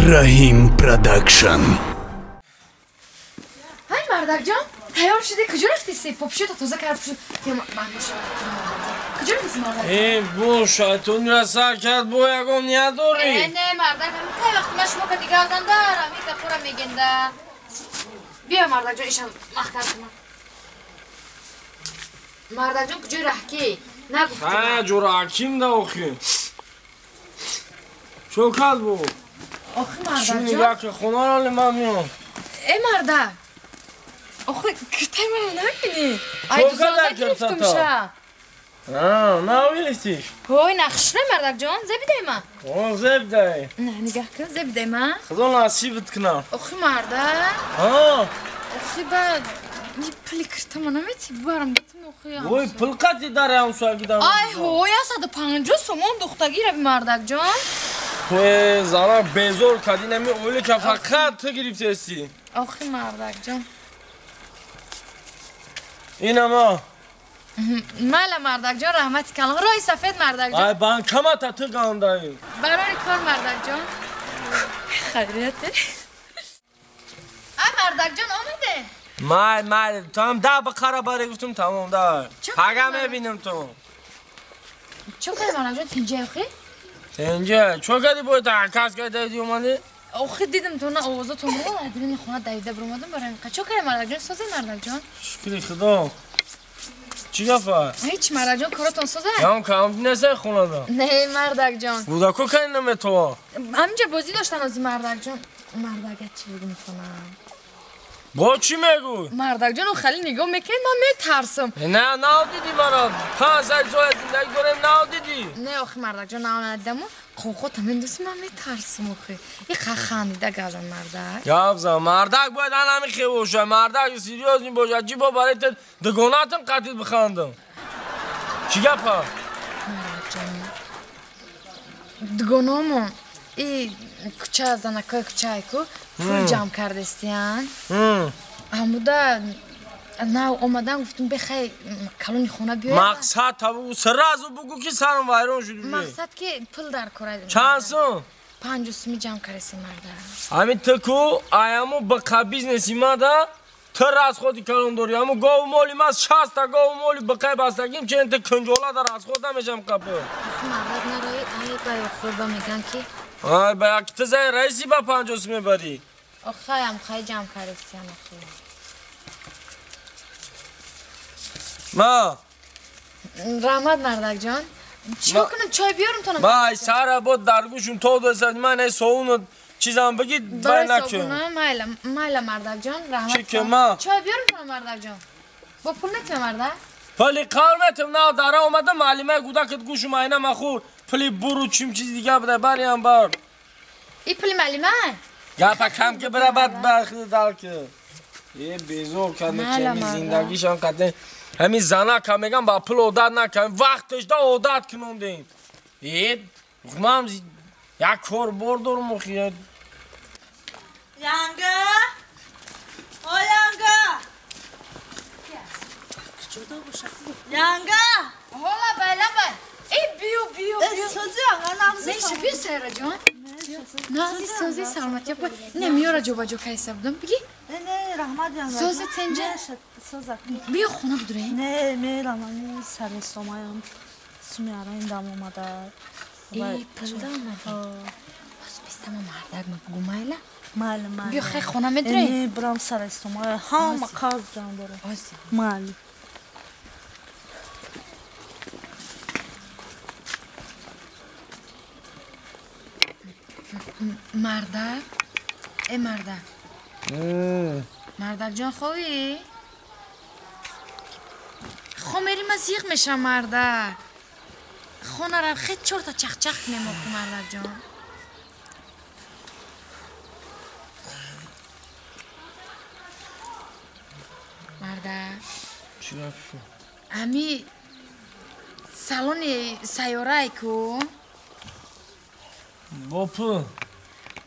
Раҳим Продакшн. Ҳай, мардакҷон, тайёр шудӣ? Куҷо рафтиси? Попшӯта тоза кард. Куҷо рафтиси, мардак? Э, бо шайтонира сар кард, бо ягон ният дорӣ? Э, не, мардак, ҳамин кай вақти ман шумо ка дига азандар, ҳамин гапора мегенда. Биё, мардакҷон, ишам маҳкам кунам. Мардакҷон, куҷои раҳкӣ? Нагуфтӣ. Ҳа, ҷо раҳким да охи. Чо кард бо? Охи, мардакҷон. Нигоҳ ки хонаро ли ман меом. Э, мардак. Охи, киртай мана накунӣ. Ай, дузонда гирифтумша. Навилистиш? Ҳой, нахшра, мардакҷон, зебидай ма? О, зебидай. Не, нигоҳ кун, зебидай ма? Худо насибат кунам. Охи, мардак. Ҳа. Охи, ба пули киртама намети бибарам битм охи. Ой, пул қати дари ҳамсоягӣ дар. Ай, ҳой, 150 сомон духтагира би, мардакҷон. Ту зана безор кардӣ, нами оили ка фақат ту гирифтести. Охи, мардакҷон. Инама. Майла, мардакҷон, раҳмати калон. Роҳи сафед, мардакҷон. Ай, банкамата ту гандаи. Барори кор, мардакҷон. Хайрияте. Ай, мардакҷон, омаде? Май, май, ту ҳам да бақара баре гуфтум, тамом да. Пага мебинем ту. Чо кардӣ, мардакҷон, тинҷай охи? Тинҷай. Чо кардӣ бо та кас кардӣ омадӣ? Охи, дидам ту на овозатон буд, дидам хона давида баромадам барои ин. Чо кардӣ, мардакҷон, созӣ, мардакҷон? Шукри Худо. Чӣ гапа? Ҳеч, мардакҷон, коротон соза? Ям кам несай хонада. Не, мардакҷон. Будако кай наметова? Ҳаминҷа бозӣ доштан ози, мардакҷон. Мардак, чӣ бигум хонам? Бо чӣ мегӯй? Мардакҷон, хеле нигоҳ мекунед, ман метарсам. Не, надидӣ мара. 5 сол зиндагӣ дорем, надидӣ. Не, охи, мардакҷон, надидаму. Қоқота мендӯсӣ, ман метарсам охи. И хандида газан, мардак. Гап зан, мардак бояд ан ҳамин хел бошад. Мардак серьёзный бошад. Чӣ бо барои ту дугонатам қатил бихандам? Чӣ гапа? Мардакҷон, дугономон и кӯча, занакҳои кӯчаи ку пул ҷамъ кардестиян. Ҳамуда нав омадан, гуфтум, бехай калони хона биёяд. Мақсад табу сразу бугӯ, ки сарам вайрон шуд. Мақсад ки пул дар кора. Чанд сум? 50 суми ҷамъ кардеси, мардак. Ҳамин ту ку аяму биқа бизнеси мада ту расходи калон дорӣ. Ҳаму гову моли ман 60-та гову моли биқай бастагим, чен ту кунҷола дар расход намешам қапы. Мардак, нарои, ай ба охурба меган ки. Ай, ба як ту зай раиси ба 50 сум мебарӣ. Охаям хай ҷамъ кардестиян охи. Ма. Раҳмат, мардакҷон. Чикор кунам, чой биёрам тона? Май, сара бод дар гӯшум то дасад, ман эй совуну чизам бигӣ, вай накун. Майла, майла, мардакҷон, раҳмат. Чӣ ки ма? Чой биёрам тона, мардакҷон. Бо пул метима, мардак? Пули қавр метим, на дара омада маълимаи гудакат гӯшум айна махӯр. Пули буру чим чиз дига буда, бариам бар. И пули маълима? Гапа кам ки бира бад бархи дал ки. Е, безор кардем, ки зиндагишам қадем. Ҳамин занака мегам, ба пул одат накардем, вақташда одат кунондем. Е, ман як кор бор дорум охи. Янга! О, Янга! Янга! Ҳола, байла бай. Э, биё, биё, биё. Созӣ, янга, нағзи. Неша, биё, Сайраҷон. Нағзи, сози, саломатия. Не, миёра ҷобаҷо кайса будам, биги? Не, не, раҳмат, янга. Сози, тенҷа? Соза. Биё, хона бидурем. Не, мерам, ами саресомаям. Сумиараин дам омада. Э, пулда омада. Боз бистама, мардак, ма бугу, майла? Майла, майла. Биё, хай хона медурем. Не, бирам саресомая. Ҳама қарз ҷамъ дорам. Майли. Мардак, э, мардак. Мардакҷон, хобӣ? Хо мери, ма зиқ мешам, мардак. Хонара хе чорта чахчах кунем охи, мардакҷон. Мардак. Чӣ гап шуд? Ҳами салони сайёрае ку? Бо пул?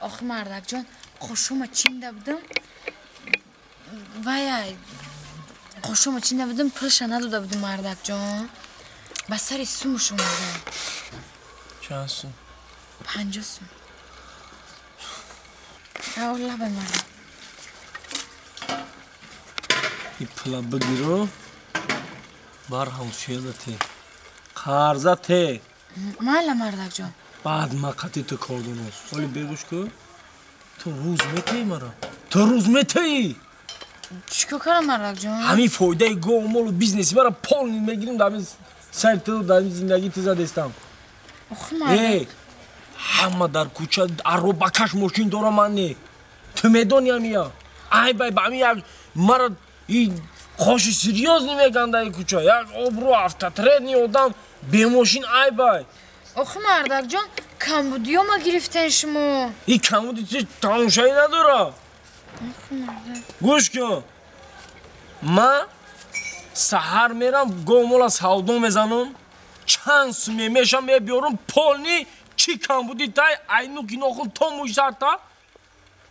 Охи, мардакҷон, қошума чинда будам. Вая, қошума чинда будам, пулша надода будам, мардакҷон. Ба сари сумуш омада. Чанд сум? 50 сум. Лабай мардак. И пула бигиру бар ҳамсояда те. Қарза те. Майла мардакҷон. Баъд ма қати ту кор дорам. Оли бегӯш ку. Ту рӯз метаи мара. Ту рӯз метаи. Чӣ кор кардам мардакҷон? Ҳамин фоидаи гову молу бизнеси мара полный мегирим дар ҳамин сари ту дар ҳамин зиндагии ту задестам. Охи мардак. Ҳама дар кӯча аробакаш мошин дорам ман не. Ту медонӣ ҳамия. Ай бай ба ҳамин як мара и хоши серьёз намеган дар кӯча. Як обрӯ автотрени одам бемошин ай бай. Охи мардакҷон, камбудиё ма гирифтен шумо. И камбуди чи тамошоӣ надора. Охи мардак. Гӯш кун. Ма саҳар мерам говмола савдо мезанам. Чанд суме мешам мебиёрам полни чӣ камбуди тай айну кинохун то мӯйсарта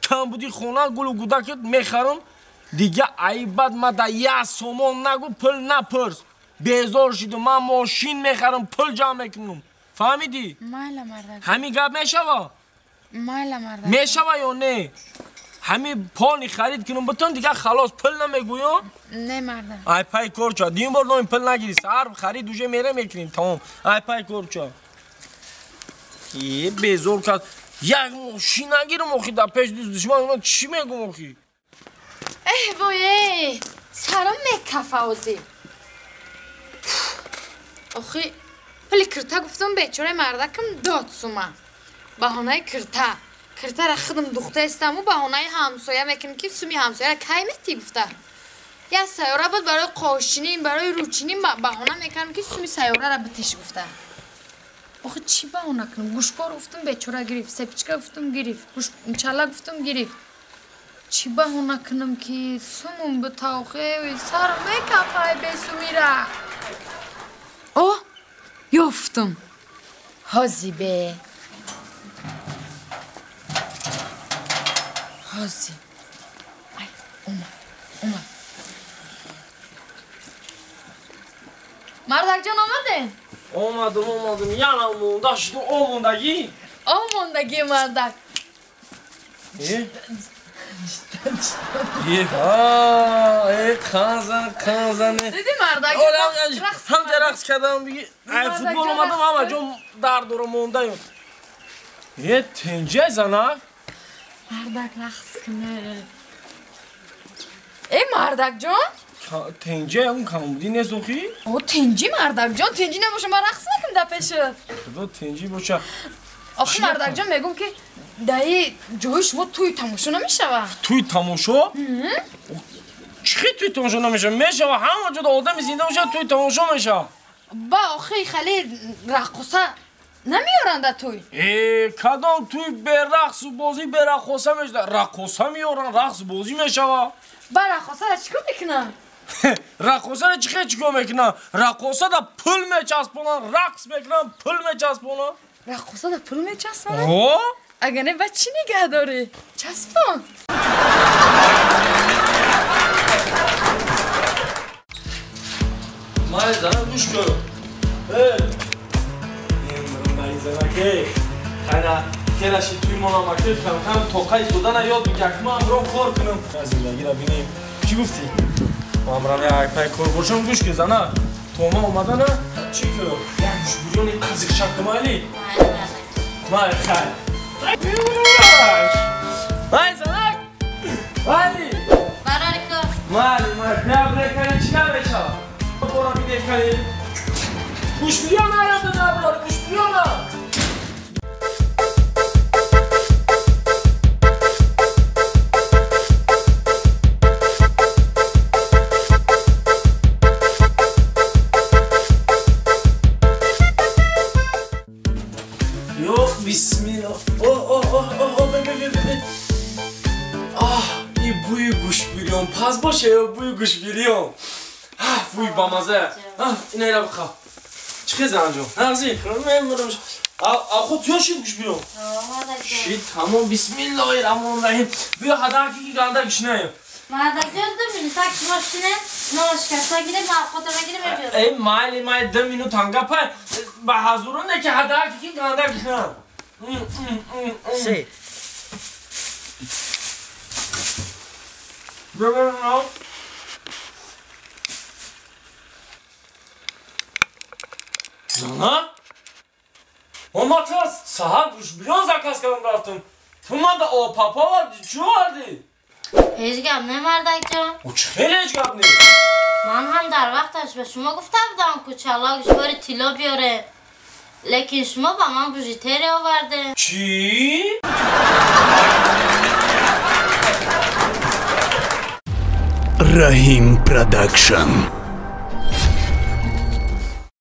камбуди хона гулу гудакет мехарам. Дига ай бад ма да як сомон нагу пул напурс. Безор шидум ман мошин мехарам пул ҷамъ мекунам. Фаҳмидӣ? Майла мардак. Ҳамин гап мешава? Майла мардак. Мешава ё не? Ҳамин полни харид кунам бутун дига халос пул намегӯям? Не мардак. Ай пай корча. Дуюм бор номи пул нагирӣ. Саҳар харид уже мере мекунем. Тамом. Ай пай корча. Е безор кард. Як мошин нагирам охи дар пеш душман ман чӣ мегӯм охи? Эҳ вое, сарам мекафа озӣ. Охи пули кирта гуфтам бечораи мардакам дод сума. Баҳонаи кирта. Киртара худам духтаистаму баҳонаи ҳамсоя мекунем ки суми ҳамсояра кай метӣ гуфта. Як сайёра буд барои қошинӣ, барои рӯчинӣ баҳона мекардам ки суми сайёрара битиш гуфта. Охи чӣ баҳона кунам? Гӯшкор гуфтам бечора гирифт, сепичка гуфтам гирифт, чала гуфтам гирифт. Чӣ баҳона кунам ки сумум бита охи сарам мекафай бесумира. О, ёфтум. Ҳози бе. Ҳози. Ай, омад, омад. Мардакҷон омаден? Омадам, омадам. Яна монда шудум, омондагӣ? Омондагӣ, мардак. Е? Е, қанзан, қанзан. Диди мардак? Ҳамҷа рақс кардам, биги. Ай, футбол омадам, ҳама ҷо дард дорам, мондаем. Е, тинҷа занак? Мардак рақс куне. Э, мардакҷон? Тинҷа он камбудӣ нест охи? О, тинҷи мардакҷон, тинҷи набоша ман рақс мекунам дар пешат. Худо тинҷи боша. Охи мардакҷон мегӯм ки даи ҷои шумо тӯи тамошо намешава. Тӯи тамошо? Чӣ хел тӯи тамошо намешава? Мешава, ҳама ҷода одами зинда боша тӯи тамошо мешава. Ба охи хеле раққоса намеёранд дар тӯй. Э, кадом тӯй берақсу бозӣ бераққоса мешава? Раққоса меёранд, рақсу бозӣ мешава. Ба раққосара чӣ кор мекунанд? Раққосара чӣ хел чӣ кор мекунанд? Раққосада пул мечаспонанд, рақс мекунанд, пул мечаспонанд. Раққосада пул мечаспонанд? О? Агар не ба чӣ нигаҳ дорӣ? Часпон. Май зана гӯш кун. Э! Май занаке. Хайна келаши туи монамаке кам-кам тоқа истодана ёд бигир. Ман амром кор кунам. Зиндагиро бинем. Чӣ гуфтӣ? Ман амрам як пай кор бошам гӯш кун зана. То ма омадана чӣ кун? Як гӯшбурёни қазиқчак кумайли? Май хай. Май занак! Майли! Барори кор. Майли, май, бля, чӣ намешава? Бора бидекани. Гӯшбурён наёда наброр, гӯшбурёна! Бисмилла. О, о, о, о, о, бе, бе, бе, бе. Аҳ, и бӯи гӯшбирён паз боша ё бӯи гӯшбирён? Аҳ, бӯи бамаза. Аҳ, инайра бихав. Чӣ хел занҷон? Нағзи, мемурам. Ахо тӯ шид гӯшбирён? Шид, тамом. Бисмиллоҳи раҳмони раҳим. Биё ҳадаки ки ганда гишнаем. Мардакҷон, 2 минут так шумо шинед, нона шикаста гирем, ман овқотама гирем, мебиёрам. Эй, майли, майли, 2 минут ҳанга пай. Ба ҳазуроне ки ҳадаки ки ганда гишнаем. Се. Зана? Ма ту саҳар гӯшбирён заказ кардам рафтам. Ту мада о папа оварди, чӣ овардӣ? Ҳеҷ гап не, мардакҷон. О чӣ хеле ҳеҷ гап не? Ман ҳам дар вақташ ба шумо гуфта будам, ку чалло гӯшвори тилло биёре. Лекин шумо ба ман бижутерия оварде. Чӣ? Раҳим Продакшн.